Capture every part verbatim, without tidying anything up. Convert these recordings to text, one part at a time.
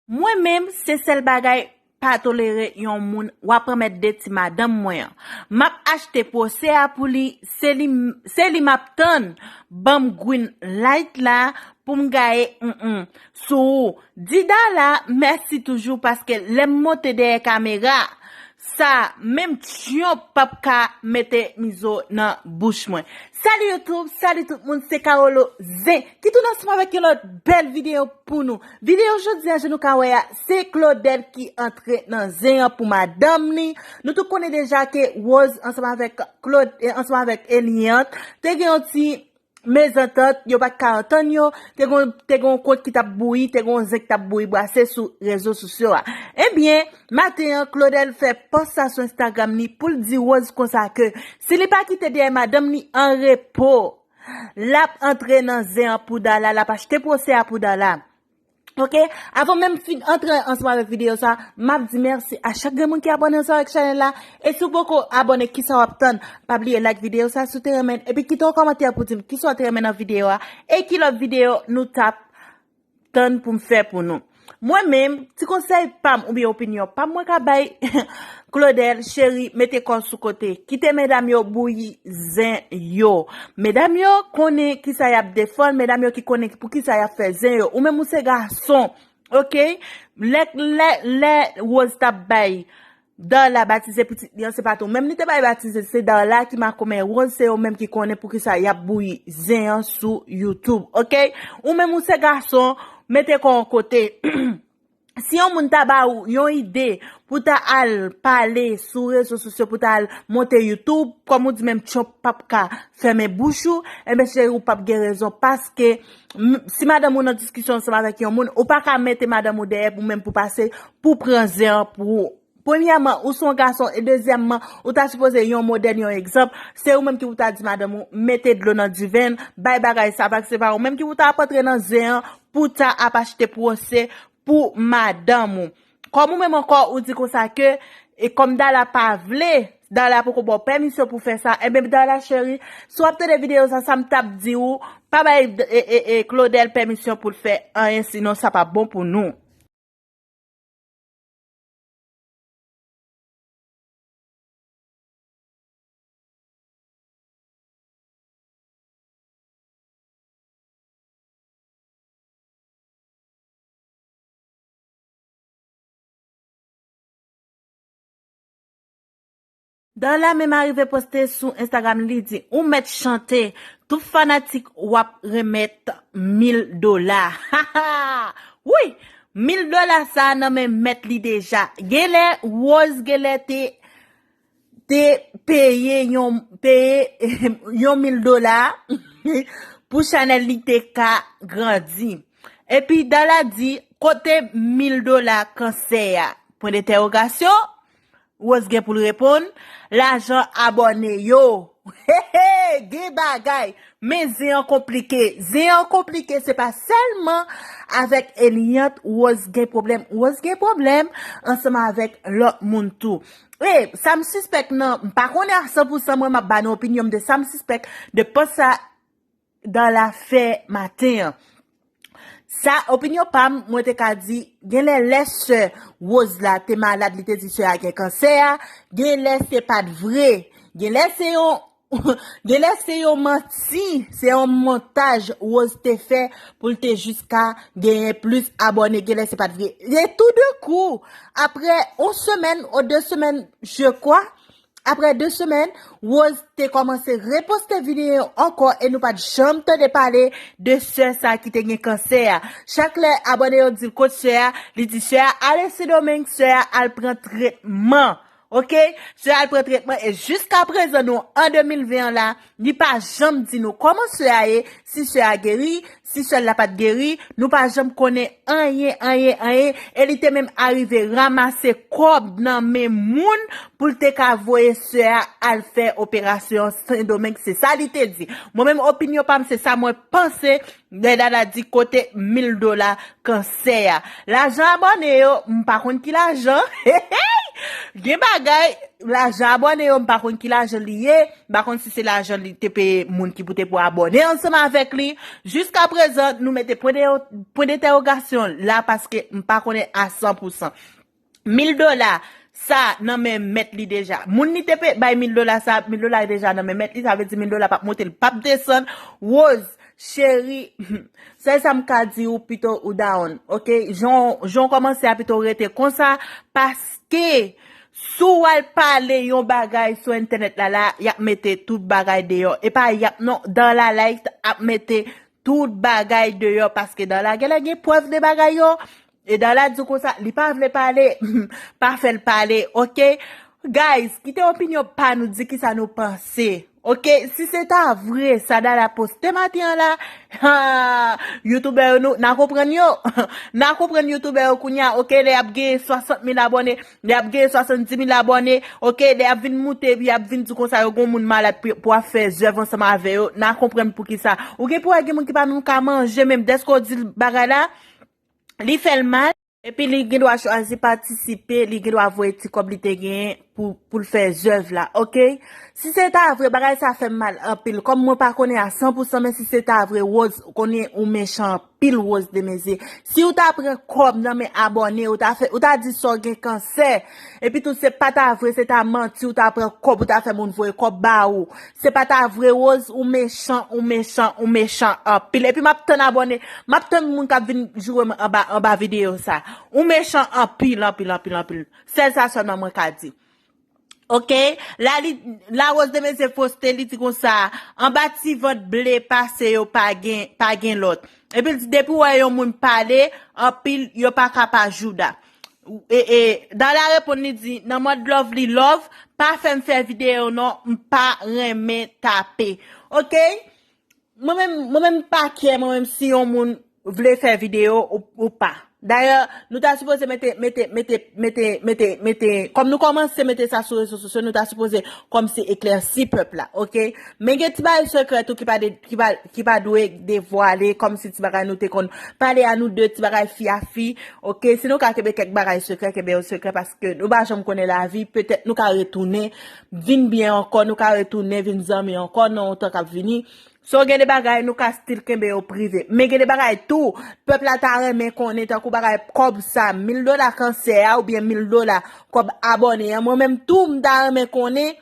Mwen menm, se sèl bagay pa tolere yon moun w ap ranmèt de ti madanm mwen an. M ap achte pwosè a pou li, se li, se li m ap tann. Ban m green light la pou m gaye mm sou ou. Di Darla mèsi toujou paske lè m monte dèyè kamera, sa menm Trump p ap ka mete mizo nan bouch mwen. Salut YouTube, salut tout moun, se Carolo Zen ki tounen ansanm avèk yon lòt bèl videyo pou nou. Videyo jodi a, jan nou ka wè a, se Claudel ki antre nan zen an pou madanm li. Nou tout konnen deja ke Rose ansanm avèk Claude, eh, ansanm avèk Eliante, te gen yon ti mezantant, yo pa t ka antann yo, te gen, te gen yon kont ki t ap bouyi, te gen yon zen ki t ap bouyi brase sou rezo sosyo a. Ebyen, maten an, Claudel fè pòs sa sou Instagram li pou l di Rose konsa ke si li pa kite dèyè madanm li an repo, l ap antre nan zen an pou Darla, l ap achte pwosè a pou Darla. Ok, avan menm fin antre ansanm avèk videyo sa, m ap di mèsi a chak grenn moun ki abòne ansanm avèk chanèl la. E si w poko abòne, kisa w ap tann? Pa bliye like videyo sa si w te renmen, epi kite yon kòmantè pou di m kisa w te renmen nan videyo a, e ki lòt videyo nou t ap tann pou m fè pou nou. Mwen menm, ti konsèy pa m oubyen opinyon pa m mwen ka bay, Claudel, cheri, mete kò w sou kote. Kite medam yo bouyi zen yo. Medam yo konnen kisa y ap defann, medam yo ki konnen pou kisa y ap fè zen yo. Ou menm ou se gason, ok? Lè, lè, lè Rose t ap bay Darla batize pitit li an, se pa t ou menm li te bay batize, se Darla ki makomè Rose, se yo menm ki konnen pou kisa y ap bouyi zen an sou YouTube, ok? Ou menm ou se gason, mete kò w yon kote. Si yon moun ta ba ou yon ide pou ta al pale sou rezo sosyo, pou ta al monte YouTube, kòm ou di menm Trump p ap ka fèmen bouch ou, enben cheri, ou p ap gen rezon, paske m, si madanm ou nan diskisyon ansanm avèk yon moun, ou pa ka mete madanm ou dèyè pou menm pou pase, pou pran zen an pou ou. Premyèman, ou se yon gason, e dezyèmman, ou ta sipoze yon modèl, yon egzanp. Se ou menm ki pou ta di madanm ou mete dlo nan diven, bay bagay sa, paske se pa ou menm ki pou ta ap antre nan zen an pou ta ap achte pwosè pou madanm ou. Kòm ou menm ankò, ou di konsa ke, e kòm Darla pa vle, Darla poko ba w pèmisyon pou fè sa, enben Darla cheri, si w ap tande videyo sa, sa m t ap di ou, pa bay, e, e, e, Claudel pèmisyon pou l fè anyen, sinon sa p ap bon pou nou. Darla menm arive poste sou Instagram, li di, ou mèt chante, tout fanatik w ap remèt mil dola. Wi, mil dola sa nan men mèt li deja. Genlè, Rose genlè te, te peye yon, peye yon mil dola pou chanèl li te ka grandi. Epi Darla di, kote mil dola kansè a? Pwen de entèwogasyon. Rose gen pou l reponn, lajan abòne yo. Hehe, gen bagay. Men zen an konplike. Zen an konplike, se pa sèlman avèk Eliante Rose gen pwoblèm. Rose gen pwoblèm ansanm avèk lòt moun tou. E sa m sispèk nan, m pa konnen a san pou san, mwen m ap ba nou opinyon m de sa m sispèk de pòs sa Darla fè maten an. Sa, opinyon pa m, mwen te ka di, genlè lè sè Rose la te malad, li te di sè a gen kansè a, genlè se pa t vre, genlè se yon, genlè se yon manti, se yon montaj Rose te fè pou l te jis ka genyen plis abòne, genlè se pa t vre. E tou de kou, apre yon semèn ou de semèn, je crois, Apre de semèn, Rose te kòmanse reposte videyo ankò e nou pa t janm tande pale de sè sa ki te gen kansè a. Chak lè abòne yo di l kot sè a, li di sè a ale Sendomeng, sè a al pran tretman. Ok? Sè a al pran tretman e jiska prezan nou an de mil ven an la, li pa janm di nou kòman sè a ye, si sè a geri, si sè l la pa t geri, nou pa janm konnen anyen, anyen, anyen, e li te menm arive ranmase kòb nan men moun pou l te ka voye sè a al fè operasyon Sendomeng, se sa li te di. Mwen menm, opinyon pa m, se sa mwen panse, lè Darla di kote mil dola kansè a. Lajan abòne yo, m pa konn ki lajan. Gen bagay, lajan abòne yo, m pa konn ki lajan li ye, m pa konn si se lajan li te peye moun ki pou te pou abòne ansanm avèk li. Jiska prezan, nou mete pwen de, pwen dentèwogasyon la paske m pa konnen a san pou san. Mil dola, sa nan men mèt li deja. Moun li te pe bay mil dola sa, mil dola deja nan men mèt li, sa vle di mil dola p ap monte, l p ap desann. Rose, cheri, sèl sa m ka di ou, pito ou down, oke? Jan, jan w kòmanse a, pito w rete konsa, paske si w al pale yon bagay sou entènèt la, la, y ap mete tout bagay deyò. E pa y ap non, dans la live ap mete tout bagay deyò, paske dans la genlè gen prèv de bagay yo. E dans la di konsa, li pa vle pale, pa fè l pale, oke? Guys, kite opinyon pa nou, di kisa nou panse, oke? Si se ta vre, sa Dala poste maten an la, ha, youtubè yo nou, n a konprann yo. N a konprann youtubè yo kounye a, oke? Lè y ap gen swasant mil abòne, lè y ap gen swasanndiz mil abòne, oke? Lè y ap vin moute, epi y ap vin di konsa yo gon moun malad pou, pou ap fè zèv ansanm avè yo, n a konprann poukisa. Ou gen pou wè gen moun ki pa menm ka manje menm, dèske w di l bagay la, li fè l mal, epi li gen dwa chwazi patisipe, li gen dwa voye ti kòb li te genyen pou, pou l fè zèv la, oke? Si se ta vre, bagay sa fè m mal anpil. Kòm mwen pa konnen a san pou san, men si se ta vre, Rose, konnen ou mechan anpil, Rose Demeze. Si w ta pran kòb nan men abòne, ou ta fè, ou ta di sa w gen kansè, epi tou se pa ta vre, se ta manti, ou ta pran kòb, ou ta fè moun voye kòb ba ou. Se pa ta vre, Rose, ou mechan, ou mechan, ou mechan anpil. Epi m ap tann abòne, m ap tann moun k ap vin joure m anba, anba videyo sa. Ou mechan anpil, anpil, anpil, anpil. Sèl sa sèlman mwen ka di. Oke? La, li, la Rose Demeze poste, li di konsa, anba ti vant ble pase yo pa gen, pa gen lòt. Epi l di, depi w wè yon moun pale anpil, yo pa ka pa jouda. E, e, Dala reponn, li di, nan mòd love li love, pa fè m fè videyo non, m pa renmen tape. Oke? Mwen menm, mwen menm m pa kè, mwen menm si yon moun vle fè videyo ou, ou pa. Dayè, nou ta sipoze mete, mete, mete, mete, mete, mete, kòm nou kòmanse mete sa sou rezo sosyo, nou ta sipoze kòmsi eklèsi pèp la, oke? Men gen ti bagay sekrè tou ki pa de, ki pa, ki pa dwe devwale, kòmsi ti bagay nou te konn pale a nou de, ti bagay fi a fi, oke? Si nou ka kenbe kèk bagay sekrè, kenbe yo sekrè, paske nou pa janm konnen lavi, petèt nou ka retounen, vin byen ankò, nou ka retounen, vin zanmi ankò, nan yon tan k ap vini. So, gen de bagay nou ka still kenbe yo prive. Men gen de bagay tou, pèp la ta renmen konnen, tankou bagay kòb sa, mil dola kansè a oubyen mil dola kòb abòne an. Mwen menm tou, m ta renmen konnen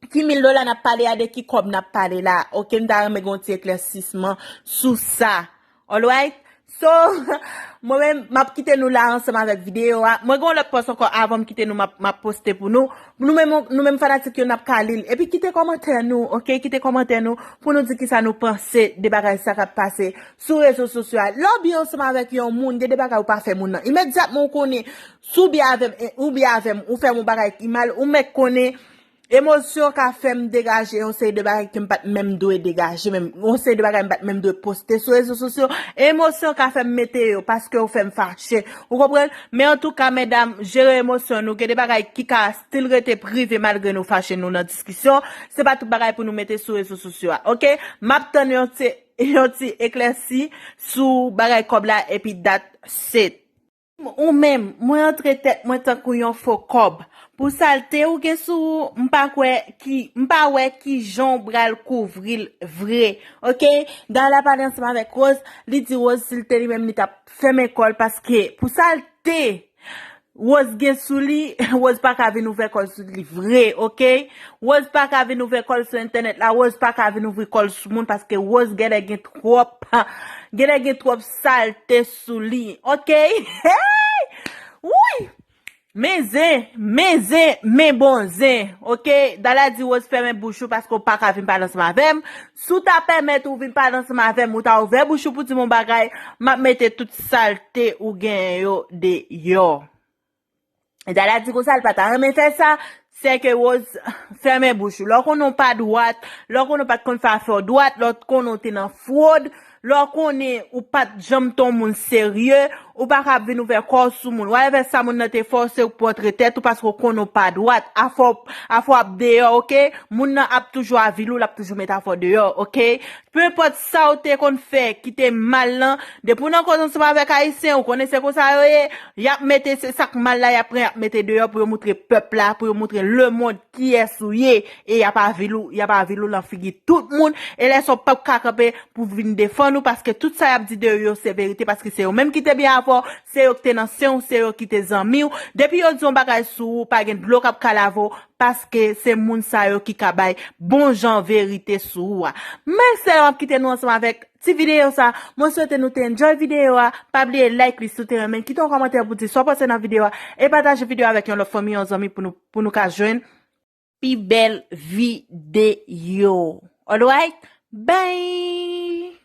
ki mil dola n ap pale a, de ki kòb n ap pale la. Oke, m ta renmen gen yon ti eklèsisman sou sa. Alright? So, mwen menm, m ap kite nou la ansanm avèk videyo a. Mwen gen yon lòt pòs ankò avan m kite nou, m ap, m ap poste pou nou. Nou menm, nou menm fanatik yo, n ap ka li l. Epi kite kòmantè nou, oke? Kite kòmantè nou pou nou di kisa nou panse de bagay sa k ap pase sou rezo sosyo a. Lè w byen ansanm avèk yon moun, gen de bagay ou pa fè moun nan. Imedyatman ou konnen, si w byen avè m, e, ou byen avè m, ou fè m yon bagay ki mal, ou mèt konnen, emosyon ka fè m degaje yon seri de bagay ke m pa t menm dwe degaje, menm yon seri de bagay m pa t menm dwe poste sou rezo sosyo. Emosyon ka fè m mete yo paske yo fè m fache. Ou konprann? Men antouka, medam, jere emosyon nou. Gen de bagay ki ka still rete prive malgre nou fache, nou nan diskisyon. Se pa tout bagay pou nou mete sou rezo sosyo a, oke? M ap tann yon ti, yon ti eklèsi sou bagay kòb la, epi that's it. Ou menm, mwen antre tèt mwen tankou yon fo kòb. Pou salte ou gen sou ou, m pa kwè ki, m pa wè kijan w pral kouvri l vre. Oke? Dala pale ansanm avèk Rose, li di Rose si l te li menm li t ap fèmen kò l paske pou salte Rose gen sou li, Rose pa ka vin ouvè kò l sou li vre, oke? Rose pa ka vin ouvè kò l sou entènèt la, Rose pa ka vin ouvri kò l sou moun paske Rose genlè gen twòp, genlè gen twòp salte sou li, oke? Hey! Wouy! Men zen, men zen, men bon zen, oke? Dala di Rose fèmen bouch ou paske w pa ka vin pale ansanm avè m. Si w ta pèmèt ou vin pale ansanm avè m, ou ta ouvè bouch ou pou di m yon bagay, m ap mete tout salte ou genyen yo deyò. Dala di konsa, l pa ta renmen fè sa, sèke Rose fèmen bouch ou. Lè w konnen w pa dwat, lè w konnen w pa t konn fè afè w dwat, lè w konnen w te nan fwod, Lè w konnen ou pa t janm te yon moun serye, ou pa ka ap vin ouvè kò w sou moun. Whatever sa moun nan te fè w, se ou k pou antre tèt ou paske w konnen w pa dwat. Afè w, afè w ap deyò, oke? Moun nan ap toujou avili w, l ap toujou met afè w deyò, oke? Penpòt sa w te konn fè ki te mal lan, depi w nan koze ansanm avèk Ayisyen, ou konnen se konsa yo ye, y ap mete se sa k mal la, y ap pran, y ap mete deyò pou yo moutre pèp la, pou yo moutre lemonn kiyès ou ye, e y ap avili w, y ap avili w nan figi tout moun, e lè sa w p ap ka kanpe pou vin defann ou, paske tout sa y ap di de ou yo se verite, paske se yo menm ki te byen avè w, se yo ki te nan sen w, se yo ki te zanmi w, depi yo di yon bagay sou ou, pa gen dlo k ap ka lave w, paske se moun sa yo ki ka bay bon jan verite sou ou a. Men sèlman m ap kite nou ansanm avèk ti videyo sa. Mwen swete nou te enjoy videyo a. Pa bliye like li si w te renmen. Kite yon kòmantè pou di sa w panse nan videyo a. E pataje videyo a avèk yon lòt fanmi, yon zanmi pou nou, pou nou ka jwenn pi bèl videyo. Alright? Bye!